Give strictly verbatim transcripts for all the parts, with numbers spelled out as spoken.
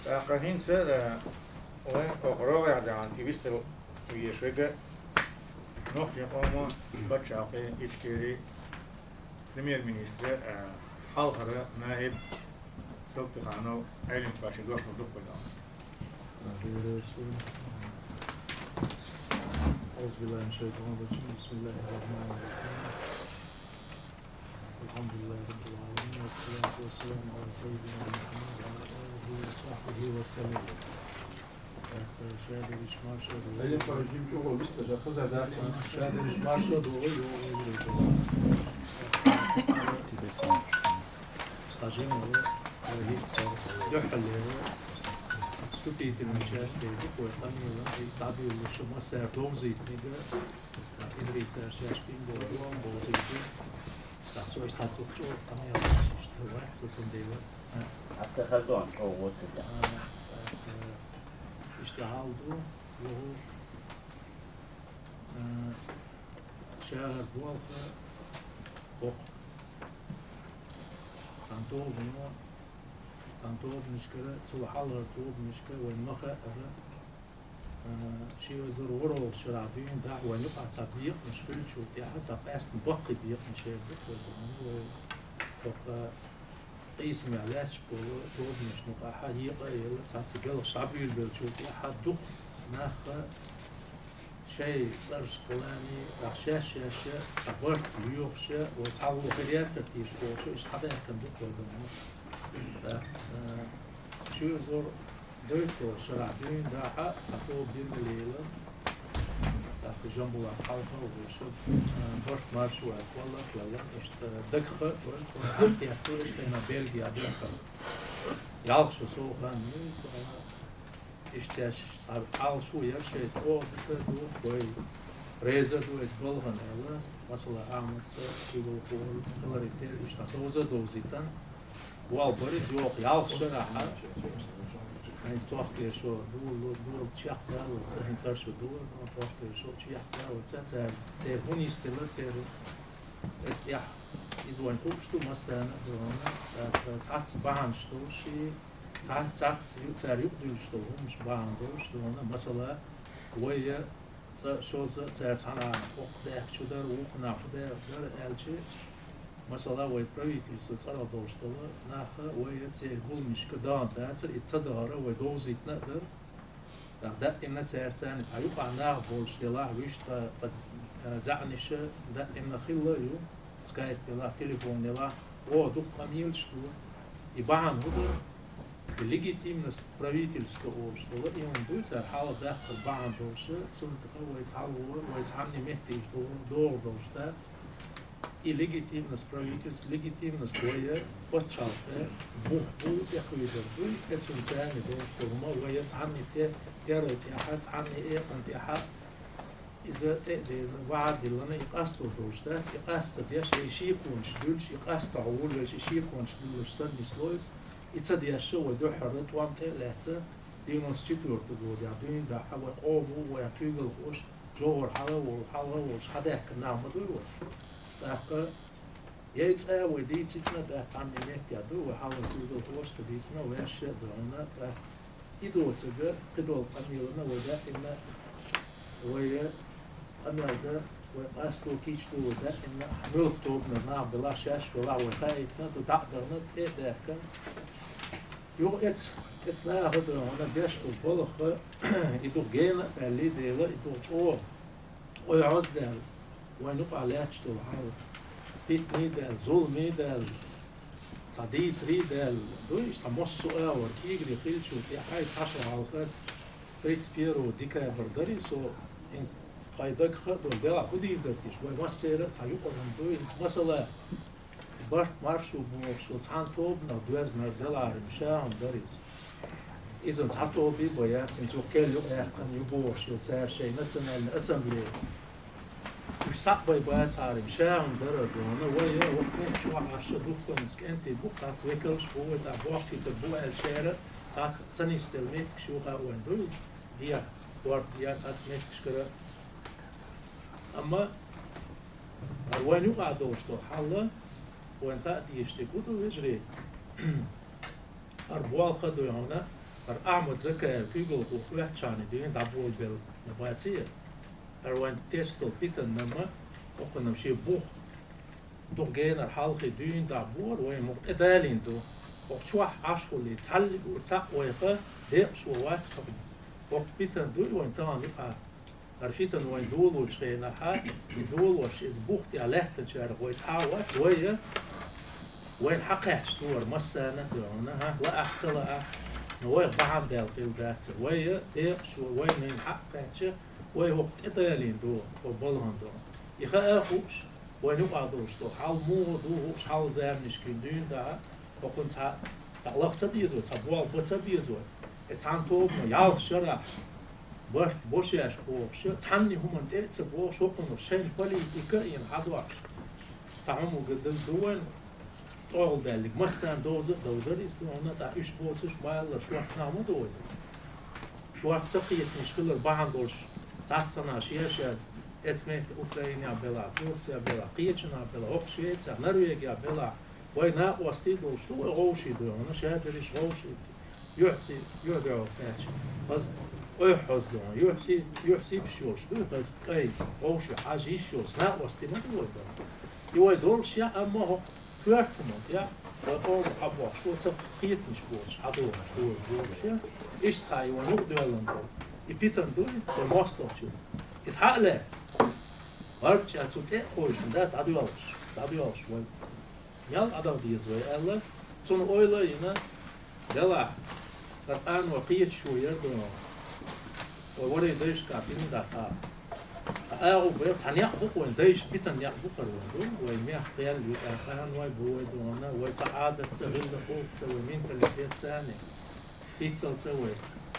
ТӀаккха хӀинца, э, вай оха рогӀехь даьхьна и вистхила везаш верг нохчийн къоман паччахьалкхе Ичкери премьер-министр, э, хьалхара наиб Султыханов Ӏелим-Паша дош ма-дуккха дала. أعوذ بالله من الشيطان الرجيم. بسم الله الرحمن الرحيم. الحمد لله رب العالمين، والصلاة والسلام على سيدنا محمد وعلى آله وصحبه وسلم. Шадериш марша ду. Айлен паржим чугу миста да хаза да. Шадериш марша ду. Телефон. Стажем, вступительный часть, такой, там, и сабил, что массер довзит, мега. Идрис, Аршаш, Пинго, Дуан, Бозики. Так, свой статус, что там я, что вать, что там дело. А це хазон, о, вот это. Иштта хьал ду, йогӀу, э, шагьар болх, бокъ. Цхьана тобано, цхьана тобанашкара, цул хьалхара тобанашкара вай ма хаьара, э, ши эзар ворхӀалгӀачу шарахь дуьйна дахьа вайна юкъахь цхьа декъанаш хиллачул тӀаьхьа цхьа къаьстина баккхий декъанаш яра дукха вай. Цхьа къийсамехь лаьтташ болу тобанашна юкъахь екъа а елла, цхьацца белхаш схьабуьйлабеллачул тӀаьхьа дукха нах шайн цӀерашкахула а, шаьш-шаьш цхьа барт лоьхуш, вай цхьалла хир яцара теша бохуш, иштта схьадаьхкина дукха вай. ТӀаккха, э, ши эзар доьтталгӀачу шарахь дуьйна дахьа цхьа тоба бина лела. ТӀаккха Жамбулат хьалха а волуш, э, барт марша вай, валлахӀи, валлахӀи, иштта дагах а вара, цхьаьна кехат вара, шайна Бельгия дехар. Ялх шо сов хан ю, со, иштта шаьш цхьа Ӏалашо яра шайн чӀогӀа ду, вай реза ду эс балхана аьлла, масала, Ахьмадца, Куьйгалхочуьнца, хиларе терра иштта довза а довзийтина. Вал бара иза йоху ялх шарахь. Хьайна тохкера шо дула, дула чекхдаллалца, хьайна цара шо дула, но тохкера шо чекхдаллалца, цара, церан хӀун йистелла, церан эс тӀехь иза вайн хууш ду, массарна а ду вайна, цхьацца бахьанаш долуш, цхьа-, цхьацца ю-, цара юкъадуьллуш долу хӀуманаш бахьана долуш ду вайна, масала, вай я цкъа шозза а цара цхьана хӀокху даьхкича хӀун дара, вукхунна хӀун дара аьлча, масала, вай правительство цӀарах долуш долу нах, вай церан гуламашка дахана дацара, и ца дахара вай довзийтина а дара. ТӀаккха даимна цаьрца цхьана цхьа юкъахь нах болуш делахь, вуьшта тхан, тхан, а, заьӀнаш даимна хилла а ю, скайп делахь, телефон делахь, оха дукха къамелаш ду. И бахьана хӀун ду? И легитимность правительства олуш долу, и хӀума дуй цара хьалха даккхар бахьана долуш, цунна тӀехь вай цхьалгӀо, вай цхьанна меттигаш догӀу, догӀур долуш дац. И легитимность правительства, легитимность вай пачхьалкхе бух бу, тӀекхуьйсур ду, эцунна царна долуш ду хӀума, вай цхьанна те-, терра тӀехь, цхьанна экъан тӀехь, иза тӀе а дина, ваӀда диллина, и къасто долуш дац, и къаста ца деш, и шеконаш дуьллуш, и къаста гӀур веш, и шеконаш дуьллуш санна нисло иза, и ца деш, вай дуьххьара тӀом тӀе а лаьцна, девяносто четвёртого годехь дуьйна дахьа вай къомо, вай куьйгалхоша, жовхӀар хьала а волу, хьалха а волуш, схьадаьхкина нах ма дуй вай. ТӀаккха я и цӀа вай дийцича а, тӀаккха цхьанна меттехь ду, вай хьалха куьйгалхоша ца дийцина, ваьшша а ду хьуна, тӀаккха и доцург, кхидолу къамелана вай даимна, вай къамел дан, вай къасто кийча ду, вай даимна, муьлхха тобанара нах белахь, шаьш белахь, вай хаийтина ду, дӀа а дахана, тӀе а даьхкина. Юха эц-, эцу наха ду хьуна деш долу балхах, и ду гена а баьллий дела, и ду чӀогӀа, ойхьаз а даьлла, вайн юкъахь лаьтташ долу хьал, питанний а даьлла, зуламий а даьлла, цхьа дийцарий а даьлла, дуй, иштта массо а агӀор кегий хиллачул тӀаьхьа, цхьа шо хьалха, тридцать первого декабрь дарий, со хӀинца тхайн дагах а долу делахь хӀун дийр дара теша, вай массеран а цхьа юкъара хӀума дуй, хӀинца масала, барт марша ву бохуш, цхьана тобанах доьзна хӀара делахь хӀума ша хӀума дара иза. Иза цхьа тоба а бан яц, хӀинца юха керла юкъаяьккхина ю бохуш, цара шайн национальный ассамблея. Уьш схьа а бай бацахьара, ша хӀума дара хӀара дуьйна, вай, вай, чохь Ӏаш духканца кӀентий бу, цхьацца векалш бу, вай тӀехь бохкийтар бу аьлла, шера цхьацца ца нисделла меттигаш ю хаьа вайн дуй, дехьа, корта дехьа цхьацца меттигашкара. Амма хӀара вайн юкъахь долуш долу хьал, вайн хаа дезаш дерг хӀун ду, вежарий? ХӀара болх а дуй хьуна, ХӀара Ахьмад Закаев куьйгалхо хӀоьттачарна дуьйна дӀаболабелла баций. ХӀара вайн тесто питанна-м, окхунна-м шен бух дукха генара хьалхе дуьйна дӀабора, вайн мукъа тӀедалийна ду. Окху чохь Ӏаш хулий, цхьаллиг а цхьаъ вайх декъаш ван вац хӀокху. ХӀокху питан дуй вайн тахана юкъахь. ХӀара фитан вайн долочу хенахь, и долош иза бух тӀехь лаьттанчарах вай цхьа а вац, вай а, вайна хьакхаьчча дора массарна а дуьйна, хӀа, лаахь, ца лаахь, но вайх бахьана даьлла хилла дац. Вай а, декъаш ван, вайна хьакхаьчча, вай хӀокху тӀедалийна ду, хӀокху балхана ду. И хаа а хууш, вайна юкъахь долуш ду, хьал муха ду хууш, хьал заманашкахь дуьйна дахьа, хӀокхунна цхьа, цхьа лаха ца дезой, цхьа болх бан ца безой. И цхьана тобано ялх шарахь барт бо шаьш бохуш, цхьанна хӀуманна тӀе а ца бохуш, хӀокхунах шайна политика а йина хьадохьуш. Цхьа хӀума га даза ду вайн, тӀехула даьллиг массарна довза а довзара иза дуьйна, тӀаккха уьш боцуш ма-аллара, шортта нах ма ду вай. Шортта ца кхетанаш хилар бахьана долуш, цхьацца нах шен-шен эцу метте Украинехь белахь, Турцехь белахь, кхечу нах белахь, хӀокху Швецехь, Норвегехь белахь, вай накъостий а долуш ду, вай гӀовший дуьйна, шадерриш гӀовший. Юьхьций, юьхь-дуьхьал кхаьчна. Хаза, ойхьаза дуьйна, юьхьций, юьхь сибаш йолуш ду, хаза, кӀай, гӀовший, хьажа йиш йолуш, накъостий ма ду вай дуьйна. И вай долуш яа, амма хӀокху коьрта хӀуманна тӀехь, вай къомах хьабохуш, вай ца кхетанаш боцуш, хьадогӀуш, догӀуш, догӀуш, я? Иштта цхьа и вайн юкъадоьллина долу. И питан дуй, вай мостагӀчун. Иза хьа а лаьцна. ГӀарчӀа цу тӀе а кхойшина, да, дӀадоьлхуш, дӀадоьлхуш вай. Мел Ӏадал деза вай аьлла, цунна ойла а йина, делахь, хӀара къано кхеташ ву яра дуьйна. Вай ворхӀе дайшкахь дина дац хьа. Ткъа агӀо бен цхьа некъ бу-кх вайн дайша битина некъ бу-кх хӀара вайн ду, вай мехкан кхел ю, къаной бу вай дуьйна, вай цхьа Ӏадатца, гӀиллакхаллица, вай менталитетца царна, хӀинццалца вай,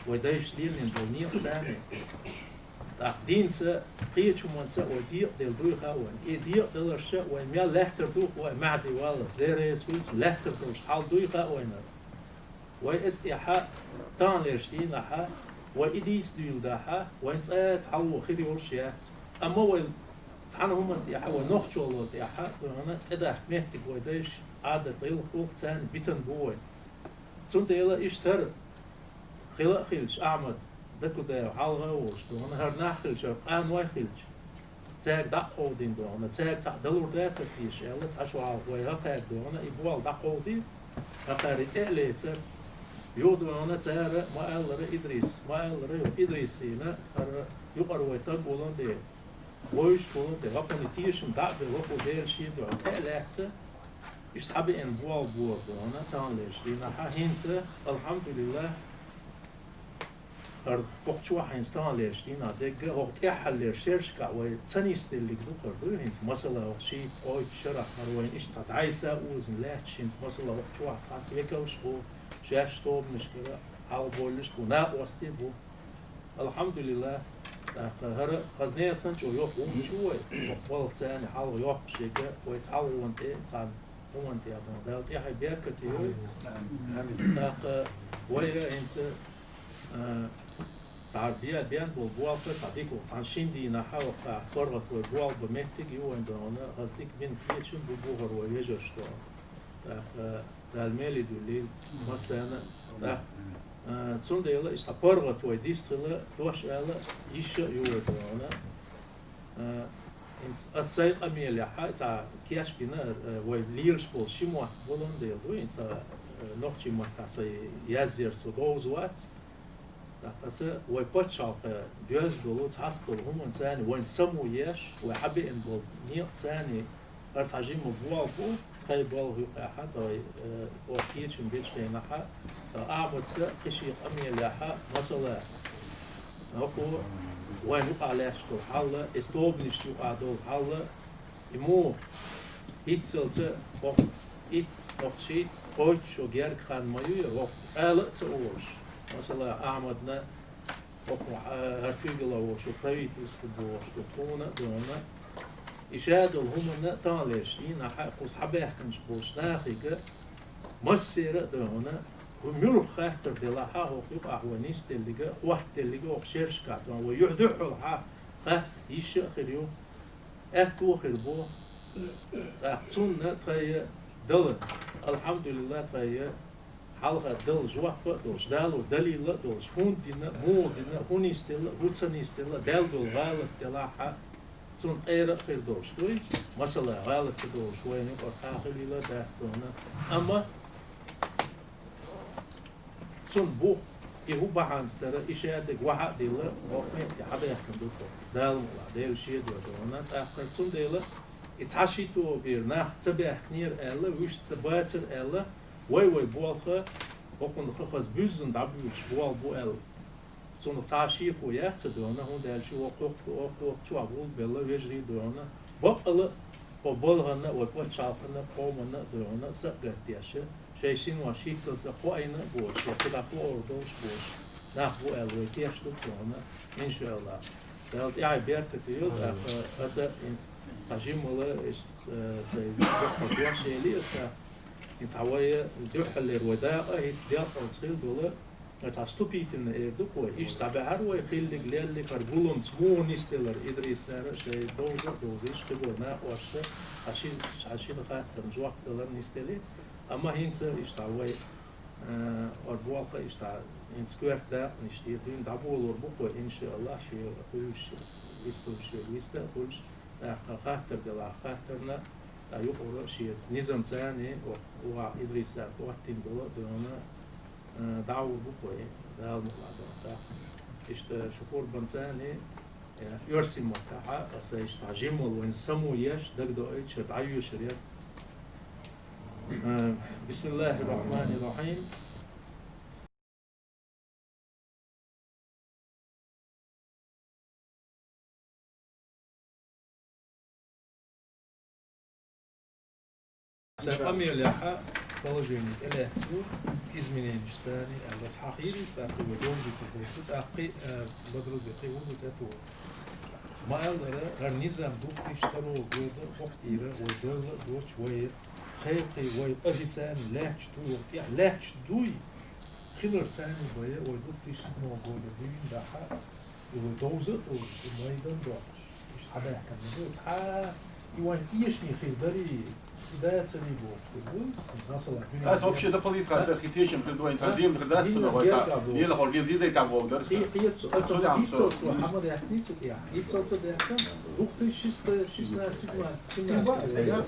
вай дайша лелийна долу некъ царна. ТӀаккха динца, кхечу хӀуманца вай декъаделла дуй хаьа вайн. И декъадаларш вайн мел лаьттар ду-кх вай Маьхьди валлалц, Дела реза хуьлда цунна, лаьттар долуш хьал дуй хаьа вайна. Вай эцу тӀехь, таханлерчу дийнахь, вай и дийца дуьйладахь, вайн цкъа а цхьалло хир йолуш яц. Амма вай цхьана хӀуманна тӀехь, вай нохчалла тӀехь, дуьйна, тӀедахка меттиг вай дайша, Ӏадат, гӀиллакх-гӀуллакх царна битина бу вай. Цундела иштта хӀара хила а хилча, Ахьмад Дакудаев хьалха а волуш дуьйна, хӀара нах хилча, хӀара къаной хилча, цаьрга дӀа а кховдийна дуьйна, цаьрга цхьаъ далур дацара теша аьлла, цхьа шо хьалха вай хӀокхаьрга дуьйна, и болх дӀакховдийна, хӀокхара и тӀе а лецира. Юха дуьйна цара ма-аллара Идрис, ма-аллара юха Идрисина, хӀара юкъара вай таг волун дела, вевзаш волун дела, хӀокхунна тешам дӀа а бен, хӀокхо Делан шен дуьхьа тӀе а лаьцна, иштта хьабеана болх бора дуьйна, таханлерчу дийнахь, хӀинца, алхьамдулиллахӀ, хӀара хӀокху чохь хӀинца таханлерчу дийнахь дерг а, хӀокху тӀаьххьарлерчу шерашкахь вай ца нисделлиг ду-кх хӀара дуй хӀинца, масала, хӀокху шийтта-кхойтта шарахь хӀара вайна иштта цхьа дӀасаозийна лаьтташ хӀинца, масала, хӀокху чохь цхьацца векалш бу, шаьш тобанашкара хьалхабевлларш бу, накъостий бу. АлхьамдулиллахӀ, тӀаккха хӀара хазне санна чӀогӀа йоккха гӀуллакх ю вай, хӀокху балха царна хьалха йоккхуш ерг, вай цхьалгӀанна тӀе а, цхьана хӀуманна тӀе а дуьйна. Дала тӀаьхье беркате йойла. ТӀаккха вай а хӀинца, а, цхьа бен, бен болу болх а цхьа дика ву, цхьана шина дийнахь а ваха паргӀат вай болх бан меттиг а ю вайн дуьйна, хаза дика бина кечам бу бохура вай вежаршна дуьйна. ТӀаккха Дала мел дуьллийла массарна а. ТӀаккха, а, цундела иштта паргӀат вай дистхила дош ала йиш а ю вай дуьйна. А, хӀинца ас сайн къамелехь цхьа кечбина, а, вай лелаш болу ши мотт болун дела ду, хӀинца, а, нохчийн маттахь сайн язъяр со говза вац. ТӀаккха аса вай пачхьалкхан доьзна долу, цхьацца долу хӀуманца царна вайна само еш, вай хьабеана болу некъаца царна, хӀара цхьа жимма болх бу, тхайн болх юкъахь, тхайн, э, оха кечам бечу хенахь, ткъа Ахьмадса кхин шен къамелехь, масала, хӀокхо вайна юкъахь лаьтташ долу хьал, иза тобанашна юкъахь долу хьал, и муха, хӀинццалца хӀокху итт, хӀокху шийтта, кхойтта шо герга хан ма ю, хӀокху ала а ца олуш. Масала, Ахьмадна, хӀокху, а, хӀара куьйгалхо волчу правительство бохуш ду, тхуна а дуьйна, и ша долу хӀуманна а таханлерчу дийнахь а кхуза хьабаьхкинчу болчу нахе а, массеран а дуьйна, хӀу муьлха хаттар делахь а, хӀокху юкъахь вай нисделлиг а, хӀоттаделлиг а, хӀокху шерашкахь дуьйна, вай юьхь-дуьхьал хьа хатта йиш а хир ю. Аьтто а хир бу. ТӀаккха цунна тхайн дала, алхьамдулиллахӀ, тхайн Хьалха дала жоп а долуш, Дало далил а долуш, хӀунда дина, муха дина, хӀун нисделла, хӀун ца нисделла, Дала долу гӀалат делахь а, цунна къера а хир долуш дуй. Масала, гӀалат ца долуш вайна юкъара цхьа а хилийла дац дуьйна. Амма цунна бух, и хӀун бахьанца дара, и шадерг вахьа а дилла, боккъонца хьабаьхкина ду тхо. Дала мукъалахь, Дела шен а дойла дуьйна, тӀаккха цундела и цхьа ши тоба бийр нах ца баьхкинера аьлла, вуьшта бацара аьлла, вай-вай болх а, хӀокхунна ха хаза буьззина дӀабуьйлуш болх бу аьлла. Цунах цхьа а шеко яц ца дуьйна, хӀунда аьлча вокху, вокху, вокху чохь гӀуллакх белла вежарий а дуьйна. Бакъала а, хӀо балхана а, вай пачхьалкхана а, къомана а дуьйна, са а гатдеш, шайн синош хӀинццалц а кхоийна а боцуш, я кхидӀа кхоур долуш боцуш нах бу аьлла вай тешна ду дуьйна, иншааллахӀ. Дала тӀаьхье беркате йойла, тӀаккха аса хӀинца цхьа жиммала, иштта, э, сайн дуккха дош эли аса, хӀинца вай дуьххьаллера вай дакъа, хӀинца делкъалц хила долу, цхьа вступительный эр ду-кх вай, иштта дӀабаьхьара вай хиллиг-леллиг, хӀара гуламца муха нисделара Идрисара шайн довза а довзийша, кхиболу накъосташа, цхьа ши, цхьа шина хаттарна жоп далар нисделира. Амма хӀинца иштта вай, э, хӀара болх а иштта, хӀинца коьрта дакъанаш тӀера дуьйна дӀаболор бу-кх вай, иншааллахӀ, шен хуьлуш, вистхуьлуш, виста а хуьлуш, тӀаккха хаттар делахь хаттарна, тӀаккха юкъара шеца низамца а, оха Идрисара хӀоттийна долу а дуьйна, э, дӀагӀур бу-кх вай, Дала мукъалахь дуьйна. Иштта шу къурбанца а, э, оьрсийн маттахь а, аса иштта жиммал вайн само еш, дагадоуьйтуш, дӀайоьшур яра. Э, бисмиллахӀир-рахьманир-рахьим. Сайн къамелехь а положение тӀелаьцна ю, измененеш саний аьлла, цхьа хийра иза, тӀаккха вай довзуьйтур долуш ду, тӀаккха, э, бадрал бекхий ву тӀе туху. Ма-аллара, хӀара низам дукха иштта таро года, хӀокху тӀера вай довла а доцуш, вай кхайкхий, вай официально лаьтташ ду, вай тӀехь лаьтташ дуй. Хилар царна бая, вай дукха иштта мо года дуьйна дахьа, и вай довза а довзуш, и майдан доккхуш. Иштта хьабаьхкина ма ду, цхьа, и вайн эшний хир дарий, и дацарий бохуш хир ду, масала, дуьнен Ас вообще дополнительно хир хитешим хир ду, вайн тажим хир дац, дуьнен но вай герга та, боху. Ела хор гил дизай там боху дарс. Хи-, хи-, аса Судя, иццалц судя. Хьама даьхни цу тӀехь, иццалц а даьхна, дукха шестнадцать, семнадцать.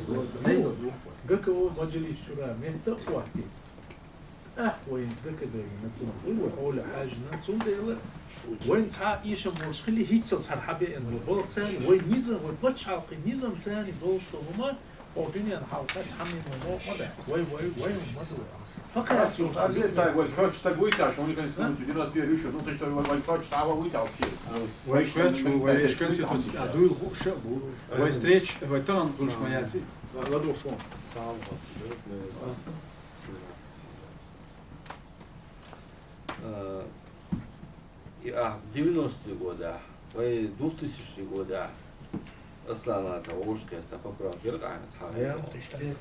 Г К О маджлис чура метта а хӀоттий. ТӀаккха вайна ГКД йина цунах, вай хьола хьаьжна, цундела вайна цхьа а эшам болуш хили, хӀинццалц хӀара хьабеана вай балха царна, вай низам, вай пачхьалкхийн низам царна долуш долу хӀума, хӀо дуьненан хьалха цхьа мин вай мохь ма дац, вай, вай, вай хӀума ма ду вай. Факъат Ас юха абе цай вай кхочу стаг вуй таш, уни конституцию девяносто первый шу, ну, ты что, вай, вай кхочу стаг вуй таш вообще. Вай кхочу, вай эш конституцию, а дуйла хууш а бу, вай встреча, вай таган гулш ма яций, ладугӀуш вон. Э, и, а, в девяностые годы, а, вай двухтысячные годы, а, Аслана ца вовшке, ца поправка, ца хьа. А, двухтысячные.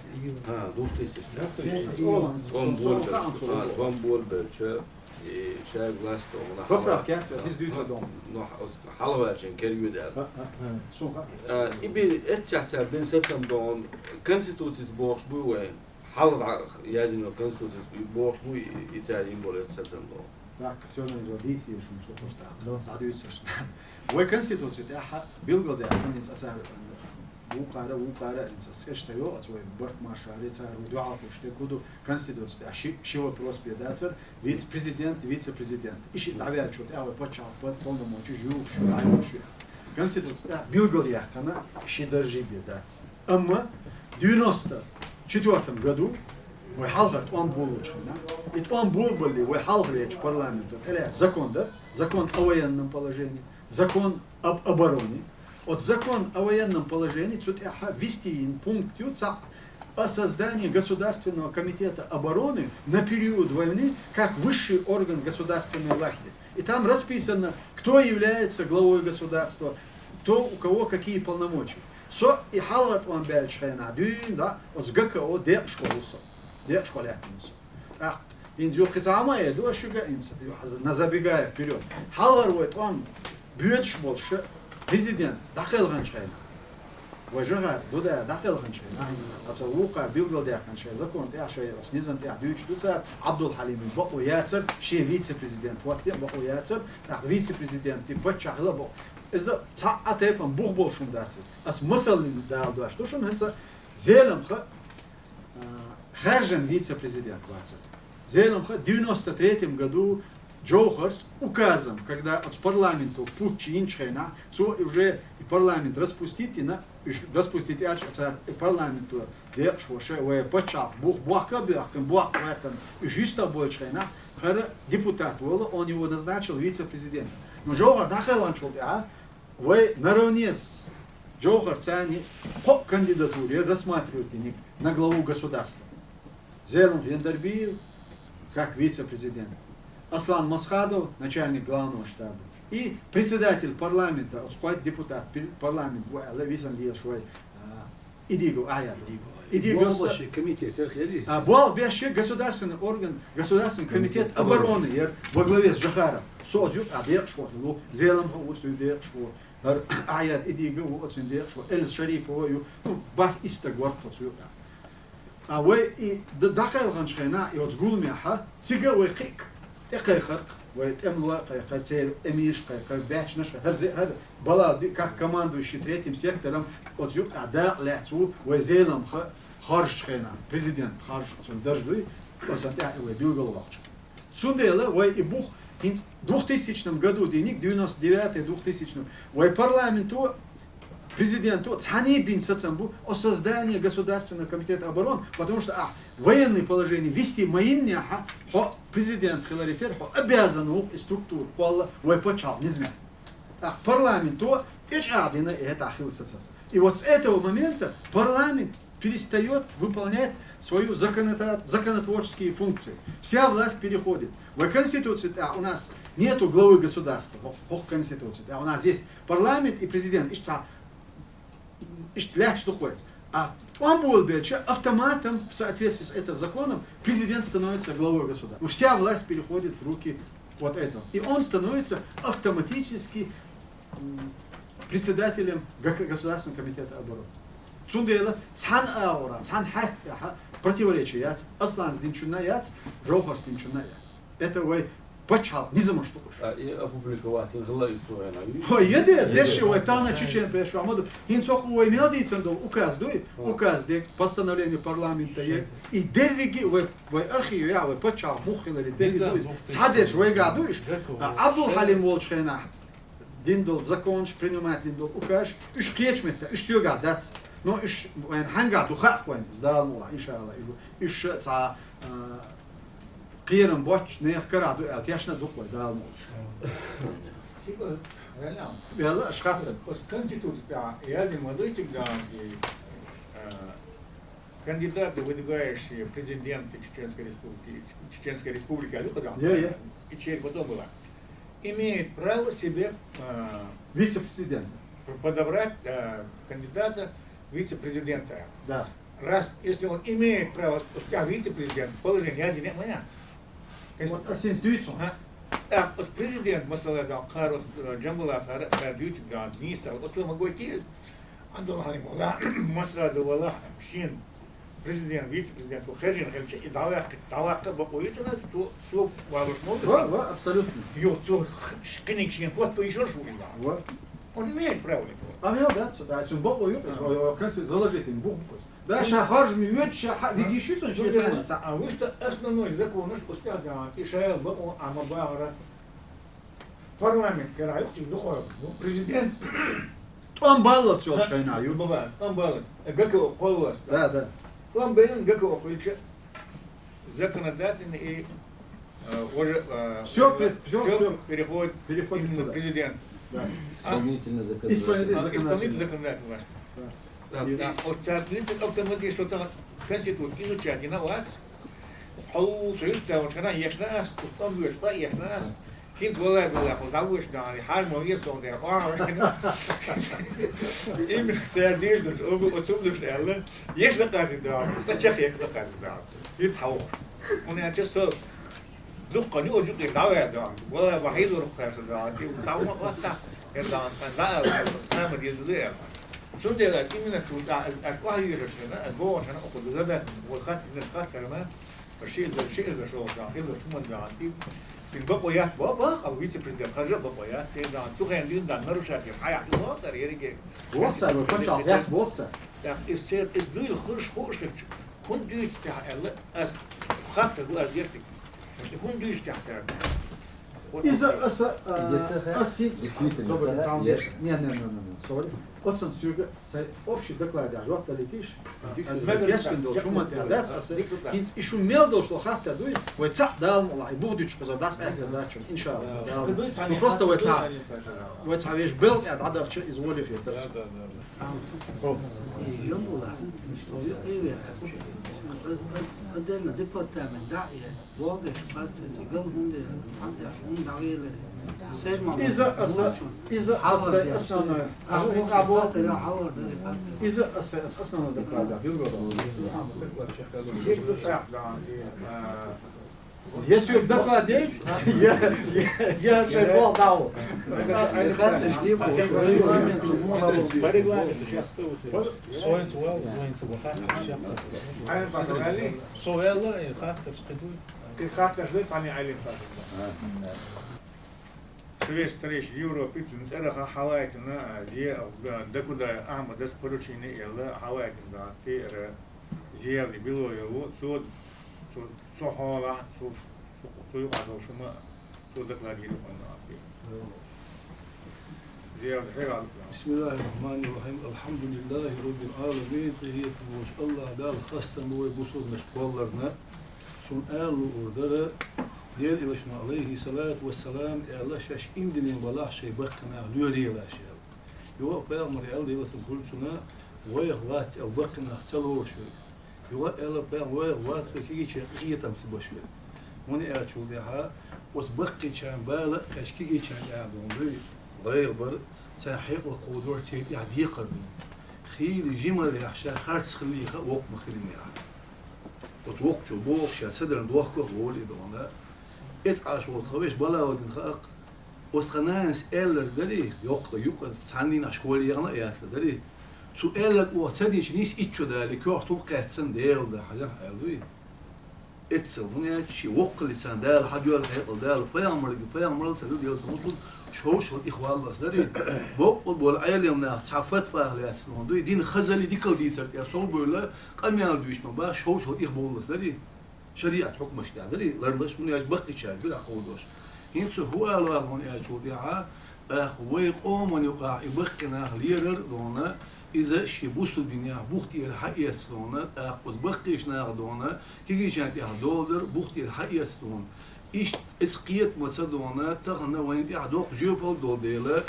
Двухтысячные. Тхом болбелча, а, тхом болбелча, и шай власть, он. Поправка, я, здесь дюйца дом. Ну, хьалвачен кервида. А, и бен, эццахь цара бен сацам дон, конституцис бохуш буй вай. Хьалха яздина конституцис бохуш буй, и цара йина болу эццахь сацам дон. Так, всё равно из воды съешь, что просто. Да, садуется, что. Вай конституци тӀехь билгалдаьхна, хӀинца аса вукхара, вукхара, хӀинца цӀеш ца йоу, аса вай барт маршаре, цара вай дуьхьал хуш те куду, конституци тӀехь ши, ши вопрос бе дацар, вице-президент, вице-президент. И ши дӀаваьллачо тӀехь вай пачхьалкх полномочи жуьгуш, дӀайош ю. Конституци тӀехь билгалъяьккхина ши даржи бе дац. Амма девяносто четвёртом году вай хьалхара тӀом болучу хенахь, и тӀом болабалле вай хьалхаречу парламенто тӀелаьцна закон дара, закон о военном положении, закон об обороне. Оцу закон о военном положении цу тӀехь вести йина пункт ю цхьаъ о создании Государственного комитета обороны на период войны как высший орган государственной власти. И там расписано, кто является главой государства, кто у кого какие полномочия. Со и хьалхара тӀом баьллачу хенахь дуьйна, да, оцу ГКО декъашхо ву со. Декъашхо лаьттина со. ТӀаккха хӀинца юха кхин цхьа хӀума а эр ду аш шуьга, хӀинца юха забегая вперёд. Хьалхара вай тӀом боьдуш болуш президент дӀакхелханчу хенахь. Вай жагӀар ду да дӀакхелханча хана, а, цу вукхар билгалдаьккханча хана закон тӀехь шоай оцу низам тӀехь дуьйцуш ду цара, Ӏабдул-Хьалиман бакъо яцар, шен вице-президент хӀотте а бакъо яцар, тӀаккха вице-президент тӀе паччахь хила а бакъо. Иза цхьа а тайпана бух болуш хӀума дац иза. Ас масална дала дош ду шуна хӀинца, Зеламха, а, хаьржина вице-президент вацар. Зеламха девяносто третьем году Джовхарс указом, когда оцу парламенто путч йинчу хенахь, цо и уже и парламент распустить йина, уьш распустить аьлча, цара и парламенто декъашхоша, вай паччахьалкх бух бохка а боьхкина, бохка гӀоьртина, уьш юьстах бойтучу хенахь, хӀара депутат волу, он его назначил вице-президент. Но Джовхар дӀакхелханчул тӀаьхьа, вай наравне с Джовхарца кхо кандидатура яра рассматривать йиниг на главу государства. Зелимха Яндарбиев, как вице-президент, Аслан Масхадов, начальник главного штаба, и председатель парламента, оцу кхойтта депутат пир-, парламент бу аьлла, висина лелаш вай, а, Идигов Ахьяд. Идигов. Болх беш комитет яра хӀара? А, болх беш государственный орган, государственный комитет обороны яра во главе с Джохаром. Со оцу юкъа декъашхо хилла ву, Зеламха ву цуьнан декъашхо. ХӀара Ахьяд Идигов ву оцуьнан декъашхо, Эльза Шарипова ю, ну, бархӀ исс стаг вара тхо цу юкъа. А вай и д-, дӀакхелханчу хенахь, и оцу гуламехь, цига вай кхин а тӀекхайкхар, вай тӀемало а кхайкхар, церан эмираш а кхайкхар, баьччанаш а кхайкхар, хӀара зе-, хӀара Балал Бек, как командующий третьим сектором, оцу юкъа дакъа лаьцна ву вай Зеламха хоржучу хенахь, президент хоржуш цуьнан дарж дуй, оцунна тӀехь и вай билгалвоккхуш. Цундела вай и бух хӀинца двухтысячном году дийниг, девяносто девятый, двухтысячный, вай парламенто, президенто цхьаьний бина сацам бу о создании Государственного комитета обороны, потому что, а, военное положение ввести ма йиннехь, хьо президент хиларе терра, хьо обязан ву и структура кхолла вай пачхьалкх низамехь. ТӀаккха парламенто тӀечӀагӀдина и хӀетахь хилла сацам. И вот с этого момента парламент перестаёт выполнять свою законота-, законотворческие функции. Вся власть переходит. В Конституции, а, у нас нету главы государства, хӀокху Конституции, а, у нас есть парламент и президент. Иштта, иштта лаьтташ ду-кх вайца. А тӀом болабелча, автоматом, в соответствии с этим законом, президент становится главой государства. Вся власть переходит в руки вот этого. И он становится автоматически м, председателем ГК Государственного комитета обороны. Цундела цхьана агӀора, цхьана хьаьтта тӀехь противоречие яц, Асланца динчунна яц, Джовхарца динчунна яц. Это вай пачхьалкх низамаш ду уьш. А, и опубликовать хилла и цо хьенан. Ой, еде, деши вай тахана чечен пешо ма ду. ХӀинца хӀокху вай мел дийцина долу указ дуй, указ де, постановление парламента е, и дерриге вай, вай архив я, вай пачхьалкх бух хиларе дерриге дуй. Цхьа дерш вайгахь ду уьш. А, Абдул-Хьалим волчу хенахь дина долу законаш, принимать дина долу указаш, уьш кхечу метта, уьш соьгахь дац. Но уьш вайна хьаьнгахь ду хаьа вайна, иза Дала мукъалахь, иншалла, и бу. Уьш ша цхьа, а, кхерам боцчу нехан карахь ду аьлла, тешна а ду-кх вай, Дала мукъалахь. Типа, реально. Ваьлла, аша хаттар. Оцу Конституци тӀехь яздина ма дуй цига, а, кандидаты, выдвигающие президента Чеченской Республики, Чеченской Республики, а, выхода, я, я, и чей потом была, имеет право себе, а, вице-президента, п-, подобрать, а, кандидата вице-президента. Да. Раз, если он имеет право, у тебя вице-президент, положение, я не моя. Вот, а сенс дуьйцу? А? Так, вот президент, масала, да, Карус, э, Джамбулат, Карус, Карус, Дютик, да, министр, вот он могу идти, Андон Халим, вала, Масрада, вала, шин, президент, вице-президент, хержин, хержин, и давай, давай, бакъо, это надо, то, то, валуш, ну, ва, ва, абсолютно. Ё, то, книг, шин, вот, то ещё шо, да. Ва. Он имеет право на это. А, мел, да, да, цуьнан бакъо ю, а, о, о, кассе заложить, им бух бу. Да, ша харж ми вет, ша ха-, виги шу цуьнан, ша цуьнан. А вы что, основной закон, наш успех, да, и шаял бакъо, а ма бара. Парламент карахь юхатиг дукхойла. Ну, президент. ТӀом баллалц йолчу хенахь ю. Баба, тӀом баллалц. Э, ГКО кхоллалц. Да, да. ТӀом баллалц ГКО кхоьллича, законодательный и, э, уже, э, всё, пре-, всё, всё, всё переходит, переходит именно туда. Президент. Да. А? Исполнительный законодательный. Исполнительный, а, законодательный. Исполнительный законодательный власть. Да. Да, и да. Вот так, ну, это автоматически, что там конститут изучать не на вас. Хьо союз тӀехь вахана ешна ас, тӀом веш, тӀа ешна ас. ХӀинца валай, валай, хьо дӀавеш дан, хьан мо вес сон дер, а. Им сер дир душ, о, о, цум душ, аьлла. Ешна къази дан, ста чех ешна къази дан. ХӀинца хьо. Хьуна ча со дуккха ю, о, юкъе дӀавер дан. Валай, вахидур къази дан. Ти тӀом ватта, ер дан, дан, дан, дан, дан, дан, дан, дан, дан, Цундела именно цун тӀа аз, аз кӀоа йоьшуш хана, аз бохуш хана, оха дуза дац, вол хатта, хатта хана, ши эзар, ши эзар шо ша, хилла чуман ваьгӀанти. Цуьнан бакъо яц, бо-, бо-, а вице-президент харжа бакъо яц, церан цу хенан дин дан нарушать еш, хьаяхь ду цара ерриге. Вон сай, вон пачхьалкх яц, боху цара. Так, из сер, из дуйла хурш хууш хилча, хӀунда дуьйцу тӀехь аьлла, ас хаттар ду аз ертиг. ХӀунда дуьйцу тӀехь цара? Иза аса, а, аса действительно, не, не, не, не, не, sorry. Оццан соьга сайн общий докладе жоп далийтийша. Аз мегар кечдина долчу хӀуманна тӀехь дац аса. ХӀинца и шу мел долуш долу хаттар дуй? Вай цхьаъ Дала мукъ лахь, и бух дуьтуш кхузара дӀасакъаьстина дац шуна, иншаллахӀ. Ну, просто вай цхьа, вай цхьа вешан белла тӀехь дӀадахча, иза воле хетара. Отдельно департамент, да, я. Иза аса, иза аса основное. Хьажал, хӀинца а боху. Иза аса, аса основной доклад, да, билггал. Если доклад есть, я, я, я шай боху дал. По регламенту сейчас. Со ваьлла, и хаттарш кхин дуй? Кхин хаттарш ду, цхьанне Ӏелим хаттар. Швеция, Европа, цуьнан цӀарах хьавайтина, а, зе, а, Дакудаев Ахьмадас поручение елла, хьавайтина дан тӀера зе яьлла било йолу, цо, цо, цу хьолахь, цу, цу, цу юкъахь долуш хӀума, цо докладе йира хьуна. Зе яьлла хьерал. بسم الله الرحمن الرحيم. الحمد لله رب العالمين. Къинхетам болчу АллахӀ Далла хастам бу вай бусурнаш кхолларна. Цунна ала луур дара, Делан Элчано, алейхи салату вассалам, аьлла, шаьш имдинийн балахь шайн баккхий нах лоьрелаш аьлла. Юха а пайхамар аьлла, Делан салам хуьлда цунна, вайх вац аьлла баккхий нах ца лоруш верг. Юха а аьлла пайхамар, вайх вац вай кегийчеран къинхетам ца беш верг. ХӀунда аьлча тӀехь, оцу баккхийчарна бала а кхаьчча кегийчарна тӀехь а дуьйна дуй, лайх бар, царна хьекъал кховдор, церан тӀехь декхар ду. Хийла жималлехь ша харц хилийха а воккха ма хилинехь. Оцу воккхачо бохуш ша ца дарна дохка а волу и дуьйна. Эцкъаш волу тхан вешан бала а дина хаьа-кх. Оцу тхан нанас аьлларг дарий, йоккха юкъара цхьанна дийнахь школе яхна а яцар дарий. Цу аьлларг оха ца дича нийса итт шо далий, коьрта хӀума кхаьчна Делан дуьхьа хьажахь аьлла дуй. Эццал хӀунда аьлча шен воккхаллица Дала хьадоьлла хьекъал, Дала пайхамарга, пайхамарал ца ду, Делан ца мусул, шовшал тӀехваллалц дарий. Боккъал болу Ӏелам нах цхьа фатвах лаьцна дуй, дин хазалли дикал дийцар тӀера сов бевлла, къамел дуьйцу ма бах, шовшал тӀехбовллалц дарий. ШариӀат хьукмаш тӀехь дарий, ларлаш, хӀунда аьлча баккхийчаьрга бира хьовдош. ХӀинца хӀун ала ваьлла хьуна аьлча тӀехь, тӀаккха вай къоман юкъахь и баккхий нах лерар а дуьйна, иза шен бусулба динехь бух тӀера хьаэца дуьйна, тӀаккха оцу баккхийчу наха дуьйна, кегийчарна тӀехь доладар бух тӀера хьаэца дуьйна. Иштта иза кхетамца дуьйна, тахана вайна тӀехь доккха жоьпалла долу дела,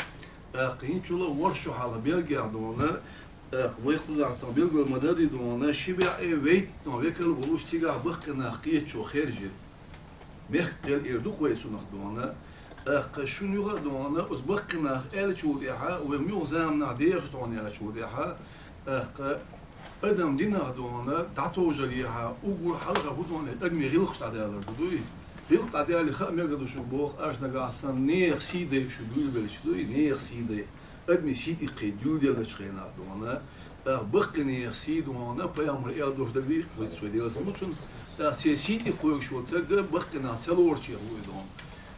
тӀаккха хӀинцачул а ворхӀ шо хьалха Бельгехь дуьйна, тӀаккха вай кхузахь тахана билгал ма-дарра дуьйна, ши бӀе вейтта векал а волуш цигахь баккхий нах кхетачо хаьржира. Мехкан кхел эр ду-кх вай цунах дуьйна. ТӀаккха шуна юха а дуьйна, оцу баккхий наха аьллачул тӀаьхьа, вай муьлхха заманахь дехаш тхуна яьллачул тӀаьхьа, тӀаккха адам динах дуьйна дӀатовжарехьа, уггар хьалха хӀун ду аьлча, адамийн гӀиллакхаш дӀадалар ду дуй. ГӀиллакх дӀадаьлча хаа мегар ду шуна боху, аша нагахь санна нехан сий дайта шу дуьйлабелча дуй, нехан сий дайта. Адамийн сий тӀе кхин дуьйладеллачу хенахь дуьйна, тӀаккха баккхий нехан сий дуьйна, пайхамар аьлла долуш дагахь вай цо Делан салам хуьлда цунна, тӀаккха церан сий тӀе кхоьгуш волу стаг баккхий нах ца лоручех ву и дуьйна.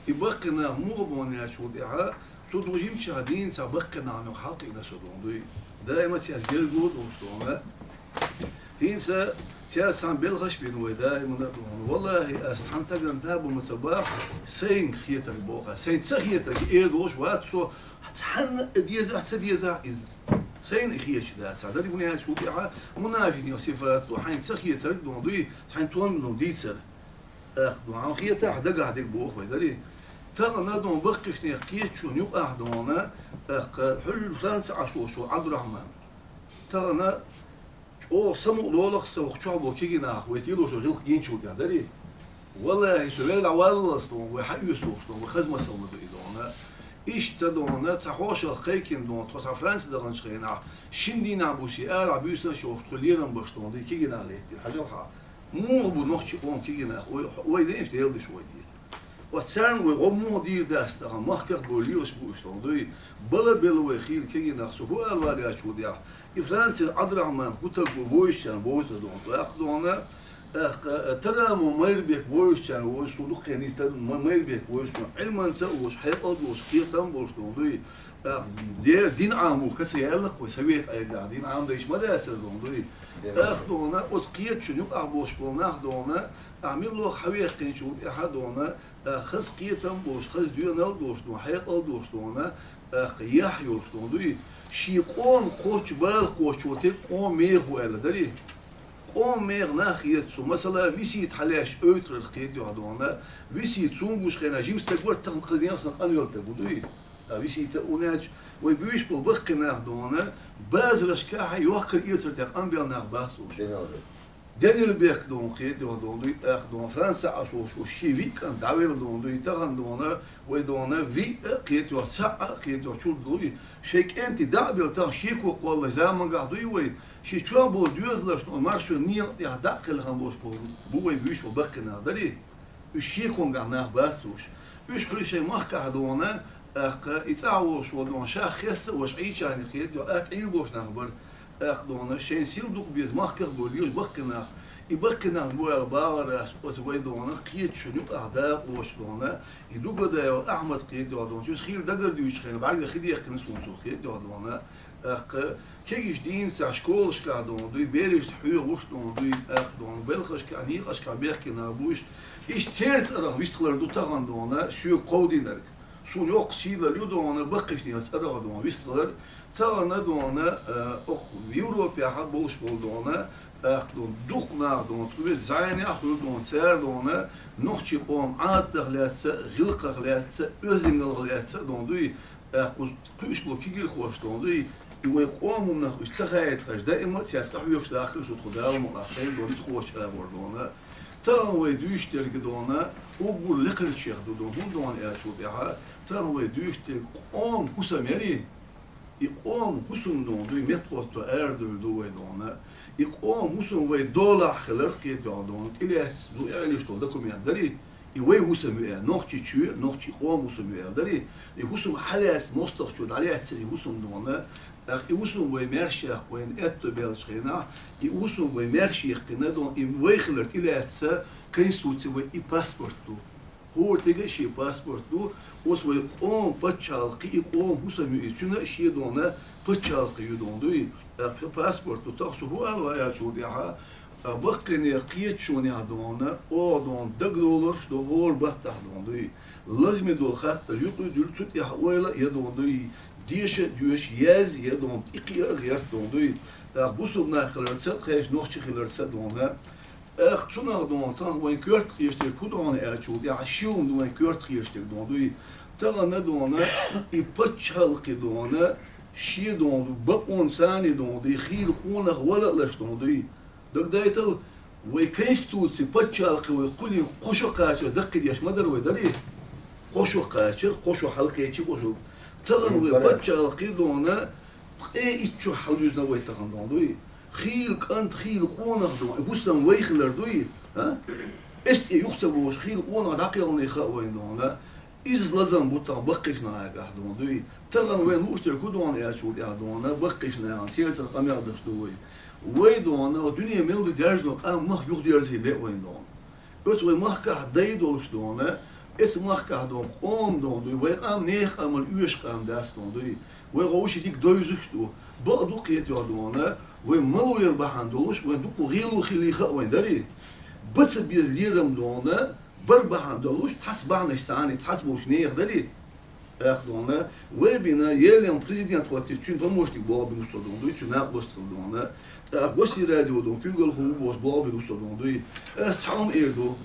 И баккхий нах муха бу аьлча тӀехь, цу дужимчохь дийна цхьа баккхий нахана юкъахь хьалакхиъна со дуьйна дуй. Даима цаьрца гергарло а долуш дуьйна. ХӀинца цаьрца цхьаьна белхаш а бина вай даимана а дуьйна. Валлахьи, ас цхьана стагана да бу ма ца боху, сайна хетарг боху ас, сайна ца хетарг эр долуш вац со, цхьанна а дезахь, ца дезахь иза. Сайна и хеташ дац. Цхьа дерриг хӀун аьлча тӀехь, мунафикъийн сифат ду, хьайна ца хетарг дуьйна дуй, цхьайна тӀом бина дийцар. ТӀаккха дуьйна, хьуна хетахь, дагахь дерг боху вай, дарий? Тахана дуьйна баккхийчу нехан кхетачунна юкъахь дуьйна, тӀаккха хьуьлла Францехь Ӏаш волуш волу Ӏабдурахьман. Тахана чӀогӀа самукъа лолахь сан ваха чохь болу кегий нах, вай тӀелош гӀиллакх гиначул тӀехь, дарий? Валлахьи, со вел дӀаваллалц дуьйна, вай хьаоьцуш дуьйна, вай хаза масал ма ду и дуьйна. Иштта дуьйна, цхьа хьошалгӀа кхайкхина дуьйна, тхо цхьа Франце даханчу хенахь, шина дийнахь буси арахь буьйсанаш йолуш тхо лерам беш дуьйна, дуй кегий нах леттера. Хьажал хьа, муха бу нохчийн къоман кегий нах, вай, вай дайша Дела деш вай дийца. Ва царна вай гӀо муха дийр дац тахан, махках бо лелаш бу уж, дон дуй. Бала бела вай хийла кегий нах, со хӀу ала валлачул тӀехьа. И Францера Ӏабдрахьман хӀу таг ву вовзачарна вовза, дон, тӀаккха, дон, тӀаккха, Тарамо Майрбек вовзачарна вовза, сона дукха нийса тар-, Ма-, Майрбек вовза, сона Ӏилманца а волуш, хьекъал а долуш, кхетам а болуш, дон дуй. ТӀаккха дера дин Ӏамо каца яьллакх вай, совет Ӏайлагахь дин Ӏамадайча ма дацара, дон дуй. ТӀаккха, дон, оцу кхеташна юкъахь болуш болу нах, дон, ахьа милла хьаваьккхинчул тӀаьхьа, дон, а, хаза кхетам а болуш, хаза доьналла а долуш, дон, хьекъал а долуш, дон, а, тӀаккха яхь йолуш, дон дуй. Шен къоман кхоччуш бала кхочуш волу тӀе къоман меха ву аьлла дарий. Къоман меха нах хета цо, масала, Висита хьалаьцча ойтарх кхетий хьо, дон, Висита цунна гуш хенахь жима стаг вара, тахана кхин дегӀ санна къанвелла стаг ву дуй. Ткъа Висита а ву аьлча, вай буьйш болу баккхий нах, дон, базарашкахь йохкар-эцар тӀехь къамбел нах бац уьш. Денилбек, дон, кхетий хьо, дон дуй, тӀаккха, дон, Францехь Ӏаш волуш, шен виъ кӀант дӀавелла, дон дуй, тахана, дон, вай, дон, виъ а кхетий хьо, цхьаъ а кхетий хьо чуьра дуй. Шайн кӀентий дӀа а белла, тахана шеко кхоллалуш заманахь дуй вай, шен чохь болу доьзалшна, маршонан некъа тӀехь дӀа а кхелхина болуш болу бу вай буьйш болу баккхий нах дарий. Уьш шеконгахь нах бац уьш. Уьш хьуьлу шайн махкахь, дон, тӀаккха и цӀахь волуш волу, дон, ша хеста а ваша Ӏийчарна кхетий хьо, атта Ӏийр болуш нах бара. ТӀаккха, дон, шайн сил дукха беза махках бо лелаш баккхий нах. И баккхий нах бу аьлла бахара ас оцу вай, дон, кхеташна юкъахь дакъош, дон, и Дугадаев Ахьмад кхетий хьо, дон, цуьнца хийла дагардуьйцучу хенахь бӀаьргах хи дехкина суна цо, кхетий хьо, дон, тӀаккха кегийчу дийнахь цхьа школашкахь, дон дуй, берашца хьоьхуш, дон дуй, тӀаккха, дон, белхашкахь, некъашкахь бехкина буьйш. Иштта церан цӀарах вистхилар ду тахана, дон, соьга кховдийнарг. Суна йоккха сийлалла ю, дон, баккхийчу нехан цӀарах, дон, вистхилар. Тахана, дон, а, окху Европехь болуш болу, дон, тӀаккха, дон, дукха нах, дон, тхоьца зӀенехь а хуьлу, дон, цара, дон, нохчийн къоман Ӏадатах лаьцна а, гӀиллакхах лаьцна а, оьздангаллех лаьцна а, дон дуй, тӀаккха кхуьуш болу кегийрхоша, дон дуй, и вай къоман нах уьш ца хаийтахьаш, даима а цаьрца къахьоьгуш дахкалуш ву тхо, Дала мукъалахь, тхайна, дон, ницкъ кхочуш агӀор, дон. Тахана вай дуьйцуш дерг, дон, уггар лекхарчех ду, дон, хӀунда, дон, аьлчул тӀаьхьа, тахана вай дуьйцуш дерг къоман хӀусам ярий, и къоман хӀусам, дон дуй, меттахӀотто арадевлла ду вай, дон. И къоман хӀусам вай долахь хилар, кхетий хьо, дон, тӀелаьцна ду аьлла долу документ дарий. И вай хӀусам ю аьлла, нохчийн чоь, нохчийн къоман хӀусам ю аьлла дарий. И хӀусам хьалаьцна мостагӀчо дӀалаьцнера и хӀусам, дон, тӀаккха и хӀусам вай маьрша яккха вайна аьтто баьллачу хенахь, и хӀусам вай маьрша яьккхина, дон, и вай хилар тӀелаьцна Конституци вай и паспорт ду. ХӀора стеган а шен паспорт ду, оцу вай къоман пачхьалкхе и къоман хӀусам ю иза, цуьнан а шен, дон, пачхьалкх ю, дон дуй. ТӀаккха паспорт ду, тахана со хӀун ала ван аьлчул тӀаьхьа, а, баккхийнех, кхеташонех, дон, оха, дон, дагадовларш ду хӀора баттахь, дон дуй. Лазаме долу хаттар юкъа а дуьллу, цу тӀехь ойла а я, дон дуй. Деша а доьшу, язъе а, дон, тӀекхиа а гӀерта, дон дуй. ТӀаккха бусулба нах хиларца а, тхаьш нохчий хиларца а, дон, ТӀаккха цунах, дон, тахана вайн коьрта хеташ дерг хӀун ду аьлча, тӀехь ши хӀума ду вайн коьрта хеташ дерг, дон дуй. Тахана, дон, и пачхьалкхе, дон, шен, дон, бакъонца, дон, и хийла къонах вала а лаш, дон дуй. Дагадайтал, вай Конституци, пачхьалкхе вай кхулин кхо шо кхачар даккхийдеш ма дара вай, дарий? Кхо шо кхачар, кхо шо хьалакхечи, кхо шо. Тахана вай пачхьалкхе, дон, ткъе итт шо хьалдуьзна вай тахана, дон дуй. Хийла кӀант, хийла къонах, дон, и хӀусам вай хилар дуй, а? Эс тӀе юха ца бохуш, хийла къонах дӀакхелхина хаьа вайна, дон, а? Иза лазам бу тахана баккхийчу нахагахь, дон дуй. Тахана вайна лууш дерг хӀун ду аьлча, тӀехь, дон, баккхийчу нахана, церан цӀарах къамел деш ду вай. Вай, дон, дуьне мел ду даьржина къам мах юхадерзийла лаьа вайна, дон. Оцу вай махкахь дай долуш, дон, эцу махкахь, дон, къоман, дон дуй, вай къам нехан къамел оьшу къам дац, дон дуй. Вай гӀовши дика довзуш ду. Бакъ ду, кхетий хьо, дон, вай малур бахьана долуш, вайн дукха гӀело хилла хаьа вайна, дарий? Бац беза лерам, дон, бар бахьана долуш, цхьацца бахьанаш цхьаьна, цхьацца болчу нехан, дарий? ТӀаккха, дон, вай бина, еллин президент хӀоттийча, цуьнан помощник болх бина ву со, дон дуй, цуьнан накъостал, дон. ТӀаккха Госрадио, дон, куьйгалхо ву бохуш болх бина ву со, дон дуй. Ас цхьа хӀума эр ду.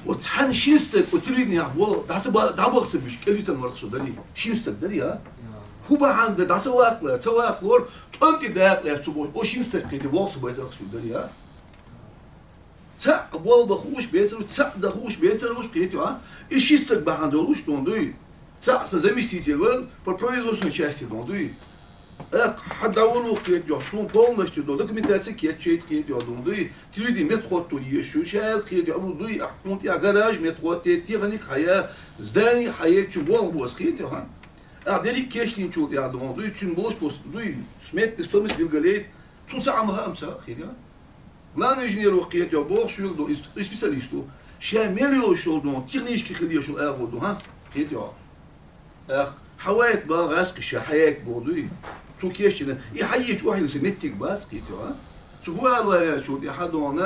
Вот цхьана шина стаг, вот телевиденехь болх дӀа ца ба-, дӀабаха ца буьсуш, кӀелвитина вара со, дарий. Шина стаг, дарий, а? ХӀун бахьана дан дӀа ца ваккхалара, ца ваккхалора, тӀом тӀе дакъа лаьцна цу бохуш, о шина стаг кхетий, воккха ца байтарх шу, дарий, а? Цхьаъ болх бан хууш бецар ву, цхьаъ дан хууш бецар ву, кхетий, а? И ши стаг бахьана долуш, дон дуй. Цхьаъ сан заместитель вара по производственной части, дон дуй. Эх, хьа дӀаволу кхетайоах, суна полностью до документация кечъяйта кхетайоах, дуй. Телевидение меттахӀотто езаш ю, шаьлта кхетайоах, абу дуй, ахь хьунтӀехь гараж меттахӀотте, техника хьая, здание хьая, цуьнан болх бу ас кхетайоах, хьа? Ахь дерриг кечдинчул тӀехь дуй, цуьнан болх бу ас дуй, сметный стоимость билгалъяйта, цунна цхьа а ма хаам ца хир, а? Главный инженер ву кхетайоах, боху соьга ду, иза специалист ву. Ша мел йолуш йолу ду, технически хила езаш йолу агӀо ду, хьа? Кхетайоах. Эх, хьан вайта бан гӀаскхи ша хьаяйта боху дуй? Цу кечдина, и хьаечу охьилла сан меттиг бац кхетайоах, а? Цу хӀу ала ваьллачул тӀаьхьа дуй,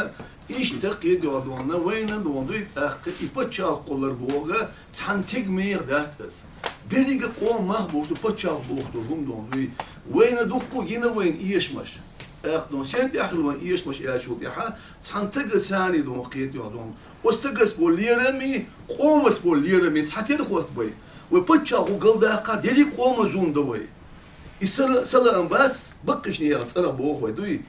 иштта кхетайоах дуй, вайна дуй, тӀаккха и пачхьалкх кхоллар бохург цхьана теган меха дац аса. Беррига къоман мах бохуш ду, пачхьалкх бохуш ду хӀума дуй. Вайна дуккха а гина вайна эшамаш. ТӀаккха дуй, сен тӀехь хилла вайна эшамаш аьллачул тӀаьхьа, цхьана теган царна дуй кхетайоах дуй. Оцу стагас болу лераме, къомас болу лераме цхьатерра хӀоттабай. Вай пачхьалкх ву галдаккха, дерриг а къоман зун дан вай. И сала-, салаам бац, баккхийчу нехан цӀарах боху вай дуй.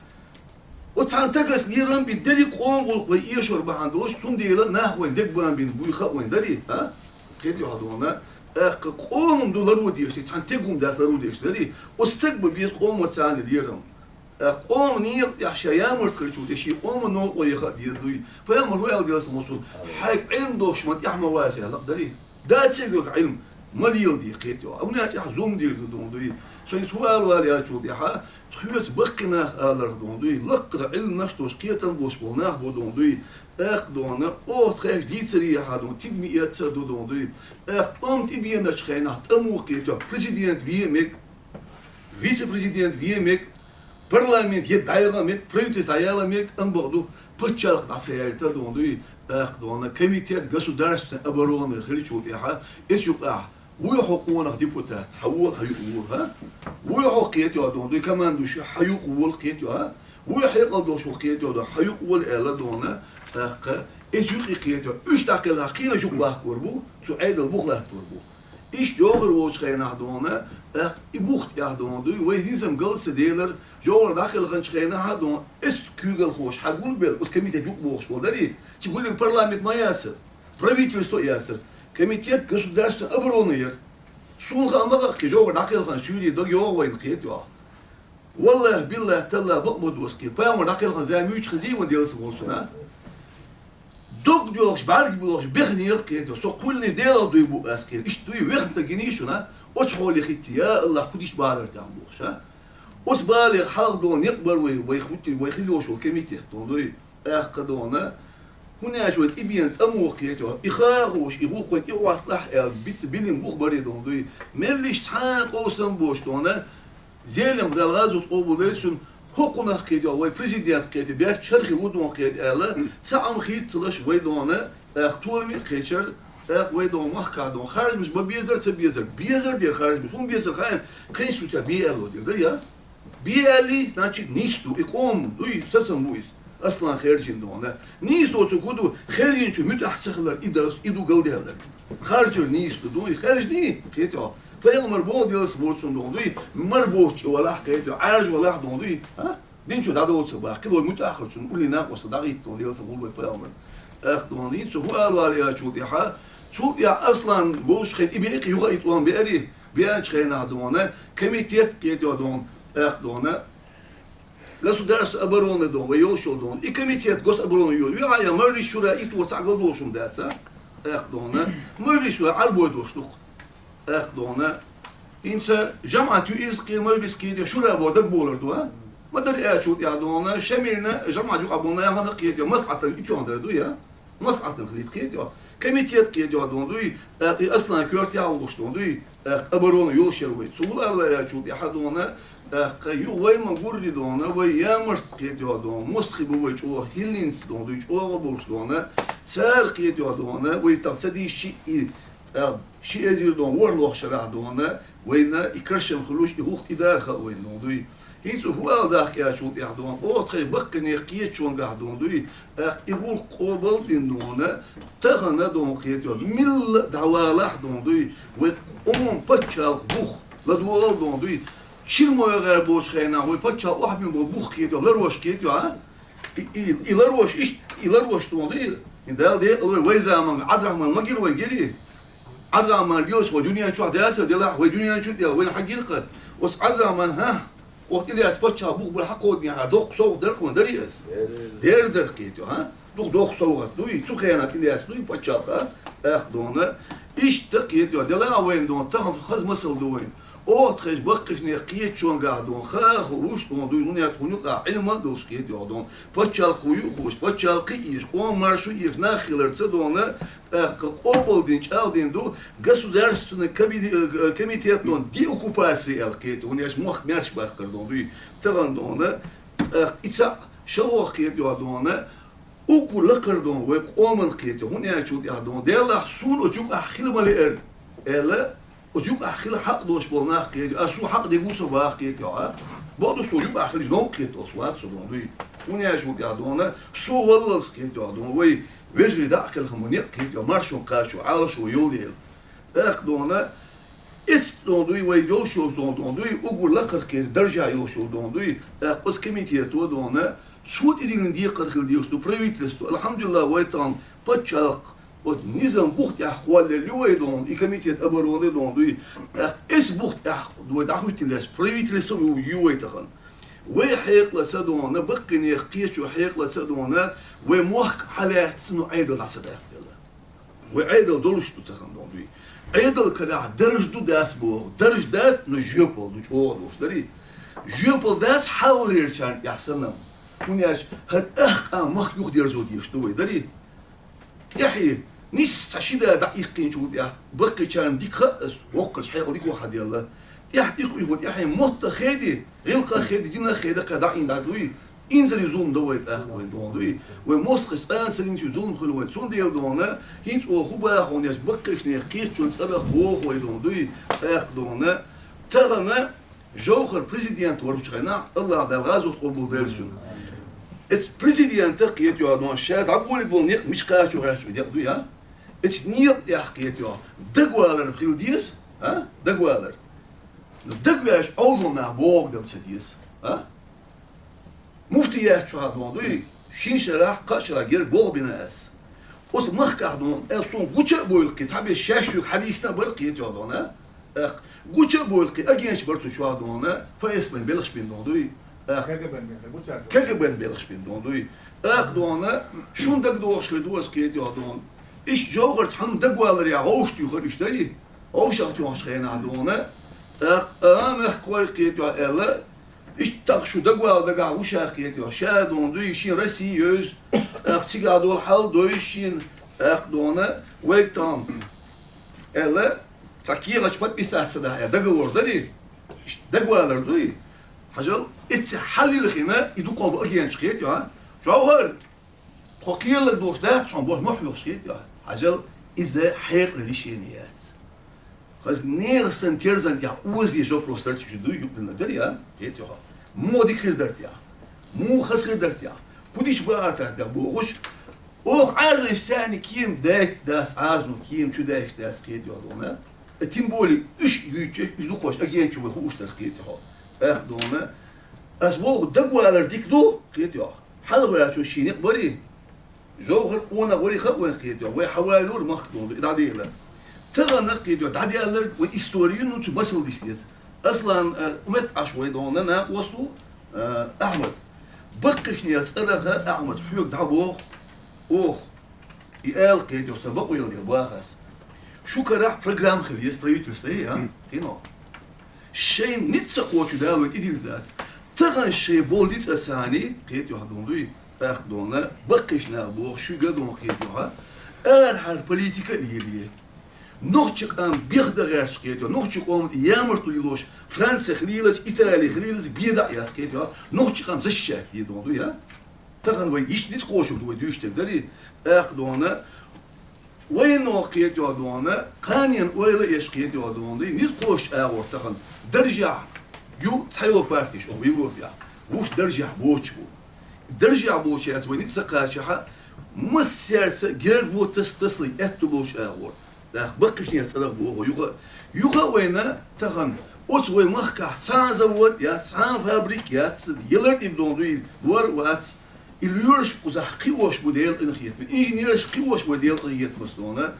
Оцу цхьана стагас лерам бина дерриг а къоман гӀуллакх вай эшор бахьана долуш, цундела нах вайн дегабан бина буй хаьа вайн дарий, а? Кхетайоах дуй, тӀаккха къоман ду ларбан дезаш, цхьана теган хӀума дац ларбан дезаш дарий. Оцу стаг бан беза къоман царна лерам. Эх, къоман некъа тӀехь ша ямарта хилчул тӀе шен къоман новкъа яха а деза дуй. Пайхамар хӀу аьлла делла сан мусул, хьайга Ӏилма дохуш ма тӀехь ма ваца аьлла-кх дарий. Дацийга Ӏилма ма леладе кхетайоах. Амма тӀехь зулам дийр ду дуй. Со иза хӀу ала ваьлла аьллачул тӀаьхьа, тхоьца баккхий нах аларх дуй. Лаккхара Ӏилманаш долуш, кхетам болуш болу нах бу дуй. ТӀаккха дуй, оха тхаьш дийцаре яхьа дуй, тидаме эцца а ду дуй. ТӀаккха тӀом тӀебеначу хенахь тӀамо кхетайоах, президент вен мега, вице-президент вен мега, парламент е дӀаяла мега, правительство дӀаяла мега, амма бакъ ду, пачхьалкх дӀа ца яьллийтар дуй, тӀаккха дуй, комитет государственной обороны хилчул тӀаьхьа, эцу юкъахь вуй хьо къонах депутат, хьан вола хьан юкъа вора, хьа? Вуй хьо кхетайоах дуй, командующий хьан юкъа вола кхетайоах, хьа? Вуй хьекъал долуш ву кхетайоах дуй, хьан юкъа вола аьлла дуй, тӀаккха эцу юкъе кхетайоах, уьш дӀакхелхахь кхийна юкъа бахкор бу, цу Ӏедал бух латтор бу. Иштта жовхӀар волчу хенахь дуй, тӀаккха и бух тӀехь дуй, вай низам галца делар, жовхӀар дӀакхелханчу хенахь а дуй, эс куьйгалхоша хьан гулбелла, оцу комитет юкъа бохуш болу дарий, цигахь гулбелла парламент ма яцара, правительство а яцара, комитет государственной обороны яра. Суна хаьа ма хаьа, кхин жовхӀар дӀакхелханчу суьйре дог йогӀу вайна кхетайоах. Валлахь, биллахь, таллахь, бакъ ма ду ас кхетайоах. Пайхамар дӀакхелхина зама муьйчу хезий вайна делла сан мусул, а? Дог доьлхуш, бӀаьрг боьлхуш, бехнера кхетайоах. Со кхоьллина Делах дуй бу ас кхетайоах. Иштта дуй, вехна стаг гиний шуна, а? Оцу хьоле хӀиттий, я АллахӀ, хӀун дича балар тӀехь бохуш, а? Оцу балех хьалха дуй, некъ бара вай, вай хӀуттий, вай хила йолуш йолу комитет дуй. ТӀаккха дуй, хӀунда аьлча вай тӀебеана тӀамо кхетайоах. И хахош, и гӀуллакх вайн тӀе хӀотталахь аьлла, битта билина бух барий дуй. Меллиша цхьа а къовсам боцуш дуй, Зелимха, Дала гӀазот къобалдойла цуьнан, хӀокхунах кхетайоах, вай президент кхетайоах, баьчча чархе ву дуй кхетайоах аьлла, цхьа а ма хийтталаш вай дуй, тӀаккха толаме а кхечара, тӀаккха вай дуй махкахь дуй харжамаш бан безар а, ца безар а. Безар дера харжамаш, хӀунда безар хаьий, Конституцехь бе аьлла дера, дарий, а? Бе аьллий, значит, нийса ду, и къоман ду, и сацам бу иза. Аслан хаьржина дуй. Нийса оцу хӀун ду, хаьржинчун муьтӀахь ца хилар, и ду, и ду галдаьлларг. Харжар нийса ду, ду, и хаьржиний, кхетайоах. Пайхамар боху делла сан мусул дуй, мара боцчу валахь, кхетайоах, Ӏаьржа валахь дуй, а? Динчу дӀадовла ца бахь, кхин вай муьтӀахь хилчун уллий накъостал дӀахӀиттина делла сан мусул вай пайхамар. ТӀаккха дуй, хӀинца хӀу ала ваьлла аьллачул тӀаьхьа, цул тӀаьхьа Аслан волуш хенахь и бекъа юха а и тӀом беарий, беанчу хенахь дуй, комитет кхетайоах дуй, тӀаккха дуй, государство обороны дуй, вай йолуш йолу дуй, и комитет гособороны йолу, юьхьа я Мажлис шура и тӀо цхьаъ галдолуш хӀума дац, а? ТӀаккха дуй, Мажлис шура Ӏарбой долуш ду-кх. ТӀаккха дуй, хӀинца жамаӀат ю иза кхин Мажлис кхетайоах, шура боху дагабовлар ду, а? Ма дара аьллачул тӀаьхьа дуй, Шамилна жамаӀат юкъахь болу нахана кхетайоах, маслахьатан и тӀом дара дуй, а? Маслахьатан хилийта кхетайоах. Комитет кхетайоах дуй, дуй, тӀаккха и Аслан коьртехь а вохуш дуй, дуй, тӀаккха оборона йолуш яра вай. Цу хӀу ала ваьлла аьллачул тӀаьхьа дуй, тӀаккха юха вай ма гурри дуй, вай ямарта кхетайоах дуй, мостагӀий бу вай чӀогӀа, хӀилланца дуй, дуй, чӀогӀа болуш дуй, цара кхетайоах дуй, вай тахана ца дийшча и, тӀаккха ши эзар дуй, ворхӀ лохчу шарахь дуй, вайна и каршам хуьлуш, и гӀуллакх тӀедара хаьа вайна дуй, дуй. ХӀинца хӀу ала дахка аьллачул тӀаьхьа дуй, оха тхайн баккхийчу кхетачонгахь дуй, дуй, тӀаккха и гӀуллакх къобал а дина дуй, тахана дуй кхетайоах, милла а дӀавалахь дуй, дуй, вай къоман пачхьалкх бух ладогӀал дуй, дуй, чирмо гӀер болчу хенахь вай пачхьалкх охьабина болу бух кхетайоах, ларош кхетайоах, а? И, и, и ларош, иштта, и ларош дуй, дуй, и Дала декъала вай, вай заманахь Ӏабдрахьман ма гира вай, гирий? Ӏабдрахьман гилаш вай дуьнен чохь дацара делахь, вай дуьнен чу а делла, вайна хьан гира-кх? Оцу Ӏабдурахьман, хӀа? Оцу Ильяс паччахьа бух бара хьакховдийна хьара доккха совгӀат дара-кх вайна, дарий ас? Дер дара-кх, кхетий хьо, хӀа? Дукха доккха совгӀат дуй, цу хенахь Ильяс дуй паччахьалкха, тӀаккха дона. Иштта, кхетий хьо, дела а вайна дона, тахана хаза масал ду вайна. Оха тхайчу баккхийчу нехан кхеташонгахь дона, ха а хууш дона дуй, хӀунда аьлча хӀун юкъахь Ӏилма а долуш, кхетий хьо, дона. Паччахьалкхо ю а хууш, паччахьалкхе а езаш, къоман маршо а езаш нах хиларца дона, тӀаккха къобалдина, чӀагӀдина ду государственный кабинет, э, комитет дона деоккупации аьлла, кхетий хьо, хӀунда аьлча мохк маьрша баккхар дона дуй. Тахана дона, тӀаккха и цхьаъ шалгӀа, кхетий хьо, дона, уггар лакхара дона вай къоман, кхетий хьо, хӀунда аьлча тӀехь дона, Деллахь, суна оцу юкъахь хила ма лаьара аьлла, оцу юкъахь хила хьакъ долуш болу нах, кхетий хьо, ас суна хьакъ дигу ца боху, кхетий хьо, а? Бакъду, суна юкъахь хилча новкъа хетта оцу вац со дона дуй. ХӀунда аьлча тӀехь дона, со валлалц, кхетий хьо, дона, вай вежарий дӀа а кхелхина ма некъ, кхетий хьо, маршонна кхачо, Ӏалашо йолу дела. ТӀаккха дона, эцна дона дуй, вай йолуш йолчу дона, дона дуй, уггар лакхара, кхетий, даржехь йолуш йолу дона дуй, тӀаккха оцу комитето дона, цо тӀедиллина декхар хила дезаш ду правительство. Алхьамдулиллахь, вай тахана паччахьалкх оцу низам бух тӀехь кхоллаелла ю вай дона, и комитет обороны дона дуй. ТӀаккха эцу бух тӀехь вай дӀахӀоьттина лаьцна правительство ю, ю вай тахана. Вай хьекъалца дона, баккхийчу нехан кхеташо хьекъалца дона, вай мохк хьалаьцна, ну, Ӏедал дӀа ца даккхаделла. Вай Ӏедал долуш ду тахана дона дуй. Ӏедал карахь дарж ду, дац боху. Дарж дац, но жоьпалла ду, чӀогӀа долуш, дарий? Жоьпалла дац хьалхалерчарна тӀехь санна. ХӀунда аьлча хӀара ахкъа махка юхадерзо дезаш ду вай, дарий? ТӀаьхье, нийсса цхьа ши да дӀаиккхинчул тӀаьхьа, баккхийчарна дика хаьа ас, воккхачу хьекъал дика вахьаделла. ТӀаьхьа дика уьйху, тӀаьхье мотта хеди, гӀиллакха хеди, дина хеди, кхаъ дӀа ин дӀа дуй. Инзаре зулам до вай тӀаккха вай дона дуй. Вай мостагӀчу цӀана ца динчу зулам хуьлу вай. Цундела дона, хӀинца оха хӀун боху хьуна аьлча, баккхийчу нехан кхеташонан цӀарах боху вай дона дуй, тӀаккха дона. Тахана Жовхар президент вара хӀокху хенахь, АллахӀ Дала гӀазот къобалдойла цуьнан. Эцу президента, кхетий хьо, дона, ша дӀаболийна болу некъ мича кхачо гӀерташ некъ дуй, а? Эцу некъа тӀехь, кхетий хьо, дагавалар хила деза, а? Дагавалар. Дагаваьлча, Ӏовдал нах бохург дан ца деза, а? Муфтият чохь дона дуй, шина шарахь, кхаа шарахь герга болх бина ас. Оцу махкахь дона, аьлла, суна гуча а бойла кхин, цхьаберш шаьш шуьга хьадийсина а бара, кхетий хьо, дона, тӀаккха гуча а бойла кхин, агенташ бара цу чохь дона, ФСБ-н белхаш бина дона дуй, тӀаккха КГБ-н белхаш бина дона дуй, тӀаккха дона, шуна дагадогӀуш хир ду ас, кхетий хьо, дона. Иштта Жовхарца хьанна дагаваларехь вовшахтоьхура уьш, дарий? Вовшахтоьхначу хенахь дона, тӀаккха, а, мехкахой, кхетий хьо, аьлла, иштта тахана шу дагавала дагахь ву ша, кхетий хьо, ша дона дуй, шен Россия евза, тӀаккха цигахь долу хьал а довза шена, тӀаккха дона, вайга тахана, аьлла, цхьа кехаташ подписать ца дахь, аьлла, договор, дарий? Иштта дагавалар дуй. Хьажал, эццехь хьаллилхина, и дукха агенташ, кхетий хьо, а? Жовхар! Тхо кхералаг долуш дац хьуна бохуш мохь хьоьхуш хета, хьажал, иза хьекъале решение яц. Хаза нехан санна терзан тӀехь оза дезаш вопрос дара, шу дуй юкъанна дара, я? Хета хьо. Муха дика хир дара тӀехь? Муха хаза хир дара тӀехь? ХӀун дича бахьа тӀехь бохуш, оха Ӏазанаш царна кема дайта дац, Ӏазано кема чу дайта дац, хета хьо дуна. Тем более, уьш юьйцуш, уьш дукхош агентчу вай хууш дара, хета хьо. ТӀаккха дуна. Ас боху, дагавалар дика ду, хета хьо. Хьалхарчо шен некъ барий? Жовхар къонах варий хаьа вайн кхетий, вай хьаваллура махка долу, и дӀаделла. Тахана кхетий, дӀаделларг вай история, ну, цу масал дис деза. Аслан, э, меттахь вай долу накъост ву, э, Ахьмад. Баккхийчу нехан цӀарах Ахьмад хьоьга дӀабоху, оха. И ала кхетий, сан бакъо йолу дела бахас. Шу карахь программа хила еза правительство, э, а? Кино. Шайн ницкъ кхочу Дала вай тӀедилла дац. Тахана шайн болу дицӀа царний, кхетий хьо дуй, тӀаккха дуна, баккхийчу наха боху, шуьга а дуна, кхетий хьо, арахьара политика а лелае. Нохчийн къам бехдан гӀерташ, кхетий хьо, нохчийн къоман тӀе ямартло лелош, Франци хилийлац, Итали хилийлац, бен дӀа а яц, кхетий хьо, нохчийн къам защищать де дуна дуй, а? Тахана вай иштта ницкъ кхочург ду вай дуьйцуш дерг, дарий? ТӀаккха дуна, вайна кхетий хьо дуна, кханенан ойла а еш, кхетий хьо дуна, ницкъ кхочуш агӀор тахана. Даржехь ю цхьайолу партеш оха Европехь, вуьш даржехь боцуш бу. Даржехь болчаьрца вай ницкъ ца кхачахь, массаьрца герга ло тас-, тасале аьтто болчу агӀор. ТӀаккха баккхийчу нехан цӀарах боху, юха, юха а вайна тахана, оцу вай махкахь цхьа а завод яц, цхьа а фабрика яц, ялар тӀе дуна дуй, лор а вац. И лоьраш кхузахь кхиош бу Делан къинхетамца, инженераш кхиош бу Делан къинхетамца дуна.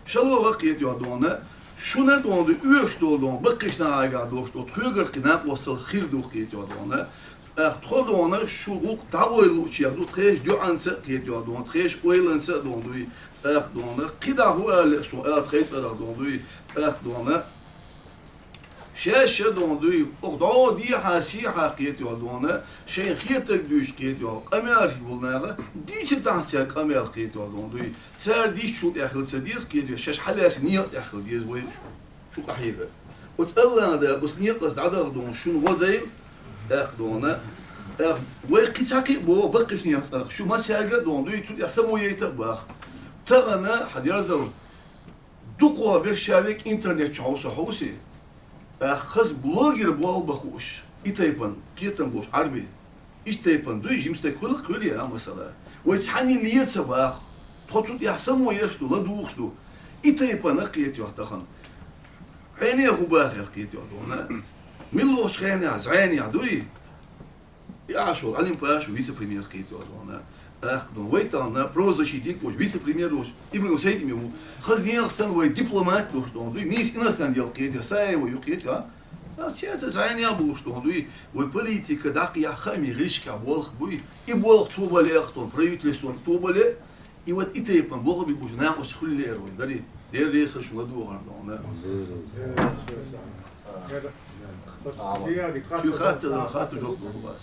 ШолгӀа кхетий хьо дуна, Шуна дона ду, оьшуш долу дона, баккхийчу нахагахь долуш долу тхоьгара кхин накъосталла хир ду кхетийла дона. ТӀаккха тхо дона шу гӀуллакх дӀагӀойла луучех ду, тхешан доьӀанца а кхетийла дона, тхешан ойланца а дона дуй, тӀаккха дона. КхидӀа хӀун аьлла суна ала тхайн цӀарах дона дуй, тӀаккха дона. Шаьш а дона дуй, оха дӀо дехьа, сехьа кхетийла дона, шайн хетарг дуьйцуш кхетийла, къамелаш болу наха, дийца дахьа цаьрга къамел кхетийла дона дуй. Цара дийцчул тӀехь хила ца деза кхетийла, шаьш хьалаьцна некъа тӀехь хила деза вай шу къахьегар. Оцу Аллах Дала оцу некъаза дӀадаха дона шуна гӀо дайла, тӀаккха дона. ТӀаккха вай кхин цхьа кхин а боху баккхийчу нехан цӀарах, шу массаьрга а дона дуй, цу тӀехь само яйта а баха. Тахана хьан дерзал дукха вершавик интернет чохь ву со хьовсий. ТӀаккха хаза блогер болу бан хууш, и тайпана кхетам болуш Ӏарби. Иштта тайпана дуй, жима стаг хуьлу а хуьлий, а, масала. Вай цхьаьна ле ца баха. Тхо цу тӀехь само еш ду, ладугӀуш ду. И тайпана кхетийла тахана. Хьенех хӀун бахар кхетийла дона. Муьлххачу хенахь, зӀенехь дуй. И Ӏаш волу Ӏалим-паша вице-премьер кхетийла дона. ТӀаккха дона. Вай тахана правозащитник волчу, вице-премьер волчу Ибрагим Сайдимов ву. Хаза нехан санна вай дипломат долуш дона дуй. Министр иностранных дел кхетийла, Саева ю кхетийла. А цецан зӀенех бохуш дона дуй, вай политика дӀакхехьа хаамийн гӀирсашкахь болх буй. И болх тобале а, тхуна правительствон тобале а, и вот и тайпана болх бан бу накъостий хуьлийла вай, дарий. Дела реза хуьлда шуна ладогӀарна дона. Шуьга хаттар, хаттар жоп лур бу ас.